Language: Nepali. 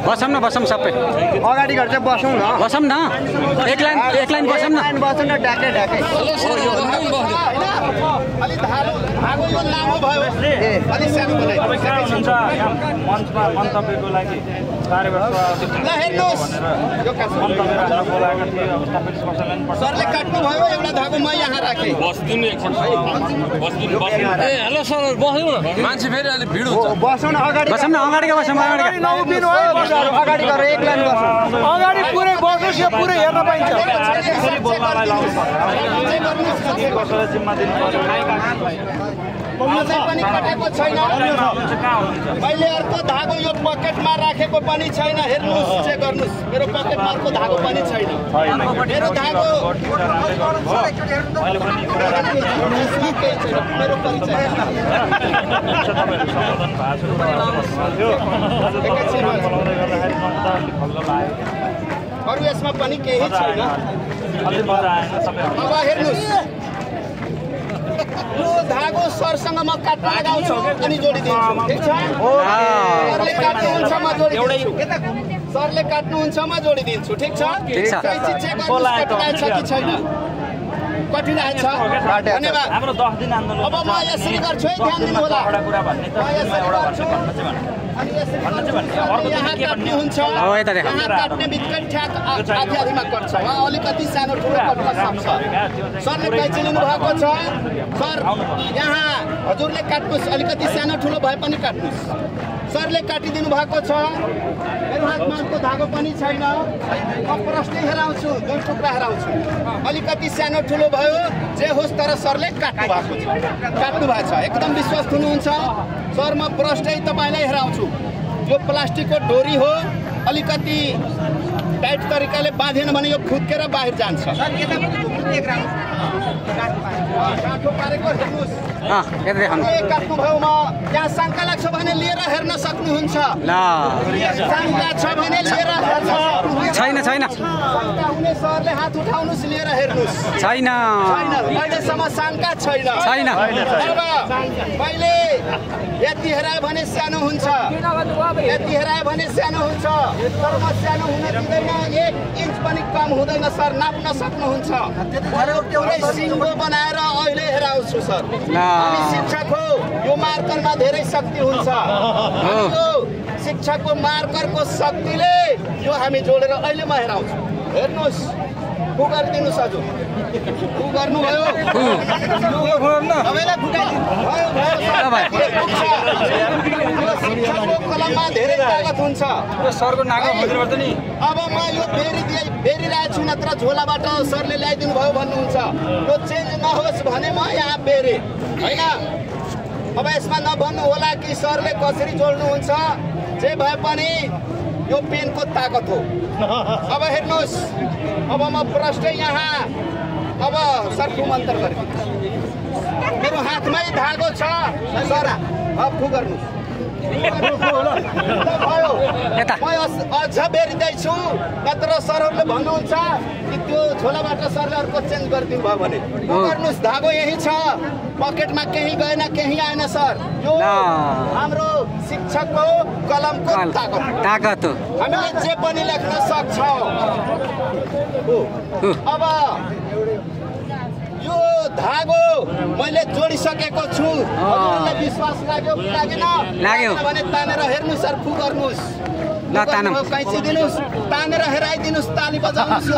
बसौँ न बसौँ सबै अगाडि घर चाहिँ बसौँ न बसौँ न एक लाइन बसौँ न बसौँ न ढाके ढाके अलि धागो यो लामो भयो अलि सानो बनाइ हुनुहुन्छ मञ्चमा मन्तव्यको लागि ल हेर्नुहोस् यो मन्तव्य राख्न बोलाएका थिए अब तपाईले स्पष्टलाई पनि सरले काट्नु भयो एउटा धागो म यहाँ राखेँ बस्दिनु एकछिन ए हेलो सर बस्नु न मान्छे फेरि अलि भिड हुन्छ बसौँ न अगाडि बसौँ न अगाडि बसौँ अगाडि नउभिनु हो अगाडि गएर एक लाइन बसौँ अगाडि पुरै बस्नुहोस् यो पुरै हेर्न पाइन्छ बोल्नलाई लाउनु कसैलाई जिम्मा दिनु पनि काटेको छैन मैले अर्को धागो यो पकेटमा राखेको पनि छैन हेर्नुहोस् चेक गर्नुहोस् मेरो पकेटमा अर्को धागो पनि छैन मेरो धागो मेरो परिचय अरू यसमा पनि केही छैन अब हेर्नुहोस् यो धागो सरसँग म काट्न लगाउँछु अनि जोडिदिन्छु ठिक छ सरले काट्नुहुन्छ म जोडिदिन्छु सरले काट्नुहुन्छ म जोडिदिन्छु ठिक छ कठिनाइ छ कि छैन कठिनाइ छ धन्यवाद हाम्रो 10 दिन आन्दोलन अब म यसरी गर्छु है ध्यान दिनु होला कुरा भन्ने त एउटा अनि यसरी यहाँ काट्ने हुन्छ यहाँ काट्ने बित्तिकै ठ्याक आधी कट्छ अलिकति सानो ठुलो कट्न सक्छ सरले कैँची लिनु भएको छ सर यहाँ हजुरले काट्नुहोस् अलिकति सानो ठुलो भए पनि काट्नुहोस् सरले काटिदिनु भएको छ मेरो हातमा अर्को धागो पनि छैन म प्रश्न हेराउँछु 2 टुक्रा हेराउँछु अलिकति सानो ठुलो भयो जे होस् तर सरले काट्नु भएको छ एकदम विश्वास हुनुहुन्छ सर म प्रश्नै तपाईँलाई हेराउँछु यो प्लास्टिकको डोरी हो अलिकति टाइट तरिकाले बाँधेन भने यो फुत्केर बाहिर जान्छ काठो पारेको हेर्नुहोस् काट्नुभयो म यहाँ शङ्का लाग्छ भने लिएर हेर्न सक्नुहुन्छ शङ्का छ भने लिएर छैन शङ्का हुने सरले हात उठाउनुहोस् लिएर हेर्नुहोस् छैन अहिलेसम्म शङ्का छैन अब मैले यति हेरायो भने सानो हुन्छ यति हेरायो भने सानो हुन्छ तर म सानो हुन दिँदैन 1 इन्च पनि कम हुँदैन सर नाप्न सक्नुहुन्छ पुरै सिङ्गो बनाएर अहिले हेराउँछु सर हामी शिक्षक हो यो मार्करमा धेरै शक्ति हुन्छ यो शिक्षकको मार्करको शक्तिले यो हामी जोडेर अहिले म हेराउँछु हेर्नुहोस् फु गरिदिनुहोस् हजुर फु गर्नुभयो कलममा धेरै तागत हुन्छ अब म यो बेरिरहेको छु नत्र झोलाबाट सरले ल्याइदिनु भयो भन्नुहुन्छ यो चेन्ज नहोस् भने म यहाँ बेरे होइन अब यसमा नभन्नु होला कि सरले कसरी जोड्नुहुन्छ जे भए पनि यो पेनको ताकत हो अब हेर्नुहोस् अब म प्रश्न यहाँ अब सरको मन्त्र गरिदिन्छु मेरो हातमै धागो छ सर फु गर्नुहोस् अझ बेरिँदैछु नत्र सरहरूले भन्नुहुन्छ कि त्यो झोलाबाट सरले अर्को चेन्ज गरिदिनु भयो भने गर्नुहोस् धागो यही छ पकेटमा केही गएन केही आएन सर यो हाम्रो शिक्षकको कलमको ताकत हो हामीले जे पनि लेख्न सक्छौँ अब यो धागो मैले जोडिसकेको छु विश्वास लाग्यो भने तानेर हेर्नुहोस् सर फु गर्नुहोस् कैँची दिनुहोस् तानेर हेराइदिनुहोस् ताली बजाउनुहोस्